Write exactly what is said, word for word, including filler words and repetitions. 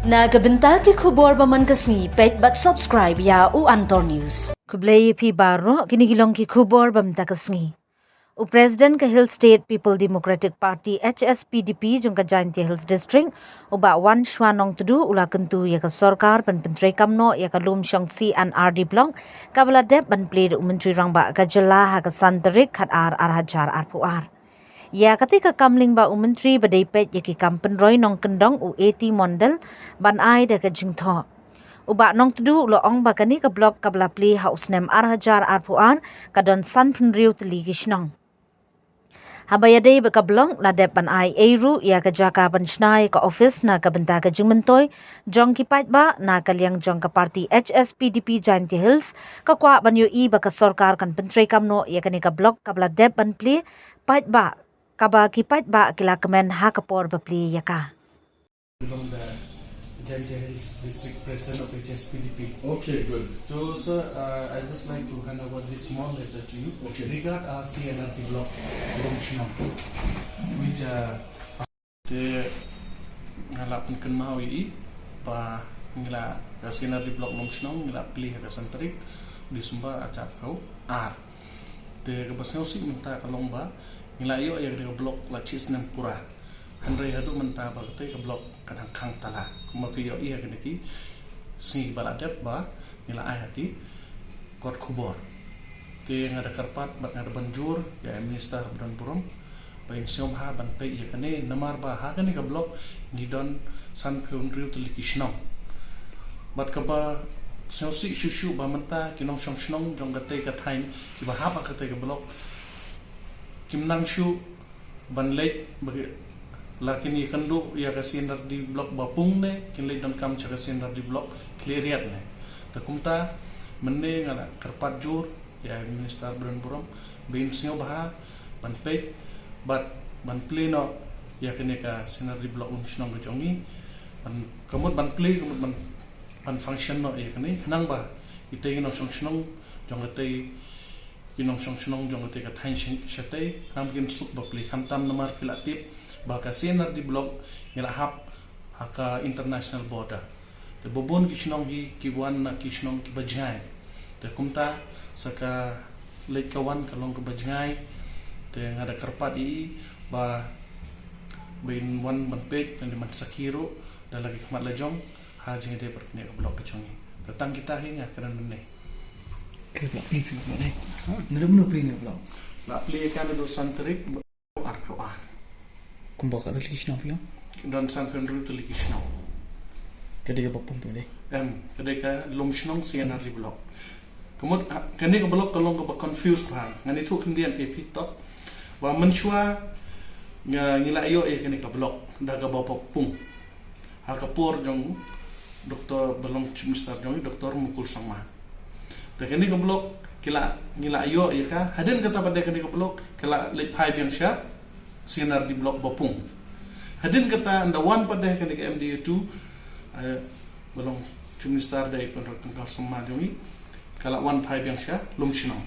Na ka bynta ki khubor ba man ka sngi, peit bad subscribe ïa u Antor News. Khublei ïa phi baroh, kine ki long ki khubor ba mynta ka sngi. U President ka Hill State People Democratic Party, H S P D P, jong ka Jaintia Hills District, u Bah Wanshwa Nongtdu, u la kyntu ïa ka sorkar ban pyntreikam noh ïa ka lum shong C and R D Block kaba la dep ban plie da u Myntri Rangbah ka jylla ha ka san tarik Khatar ar hajar arphew ar. Ïa kata ka kam lyngba u Myntri ba dei peit ïa ki kam pynroi nongkyndong, u A T Mondal, ban ai da ka jingthoh. U Bah Nongtdu u la ong ba kane ka block kaba la plie ha u snem ar hajar arphew ar ka don sanphew hynriew tylli ki shnong. Haba ïadei bad ka block, la dep ban ai ei ruh ïa ka jaka ban shna ïa ka office na ka bynta ka jingmyntoi jong ki paidbah. Na ka liang jong ka party H S P D P Jaintia Hills, ka kwah ban ïohi ba ka sorkar kan pyntreikam noh ïa kane ka block kaba la dep ban plie, paidbah, kaba ki paidbah ki la kmen ha ka por ba plie ïa ka. From the Jaintia Hills District, President of H S P D P. Okay, good. So, sir, uh, I just like to hand over this small letter to you. Okay. Regard our C and R D block, Lumshnong, which, uh, te nga la pynkynmaw ïa i ba ngi la, ka C and R D block Lumshnong ngi la plie ha ka san tarik December ar hajar arphew ar. Te kaba sngewsih mynta ka long ba ngi la ïoh ïa ka block la shi snem pura. Hynrei haduh mynta ba katei ka block ka dang khang tala. Kumba phi ïohi ha kine ki sngi ba la dep ba ngi la ai ha ki kot khubor. Te nga da kyrpad bad nga da ban jur ïa i Minister ba don burom ba in sngewbha ban peit ïa kane, namar ba ha kane ka block ngi don sanphew hynriew tylli ki shnong. Bad kaba sngewsih shuh shuh ba mynta ki nongshong shnong jong katei ka thaiñ kiba hap ha katei ka block kim nang shuh ban leit ba ki, la kin ïakynduh ïa ka C and R D block ba pung ne kin leit donkam sha ka C and R D block khlieh riat ne. Te kumta mynne nga la kyrpad jur ïa i Minister ba don burom ba in sngewbha ban peit bad ban plie noh ïa kane ka C and R D block Lumshnong ka jong ngi. Ban, ka mut ban plie, ka mut ban, ban function noh ïa kane, khnang ba kitei ki nongshong shnong jong katei, ki nongshong shnong jong katei ka thaiñ shatei, khnang ba kin suk ba plie. Khamtam namar phi la tip ba ka C and R D block ngi la hap ha ka international border. Te ba bun ki shnong hi ki wan na ki shnong kiba jngai. Te kumta sa ka leit ka wan ka long kaba jngai. Te nga da kyrpad ïa i ba, ba in wan ban peit, ban sakhi ruh da la ki khmat la jong ha jingïadei bad kane ka block ka jong ngi. Te tang kita hi nga kren mynne. Kren block, plie block ne. Naduh mynno plie block? La plie ka naduh san tarik arphew ar. Kumba ka tylli ki shnong phi ong? Don sanphew hynriew tylli ki shnong. Ka dei kaba pung phi dei? Em, ka dei ka Lumshnong C and R D block. Ka mut, ha, kane ka block ka long kaba confuse bha. Ngan ïathuh khyndiat ïa phi tok ba mynshuwa nga, ngi la ïoh ïa kane ka block da kaba pung ha ka por jong Doctor, ba long Chief Minister jong ngi, Doctor Mukul Sangma. Te kane ka block ki la, ngi la ïoh ïa ka, hadien kata pat de kane ka block ki la leit phai biang sha C and R D block ba pung. Hadien kata ynda wan pat de kane ka M D A two, eh, ba long Chief Minister de Conrad Kangkal Sangma jong ngi, ka la wan phai biang sha Lumshnong.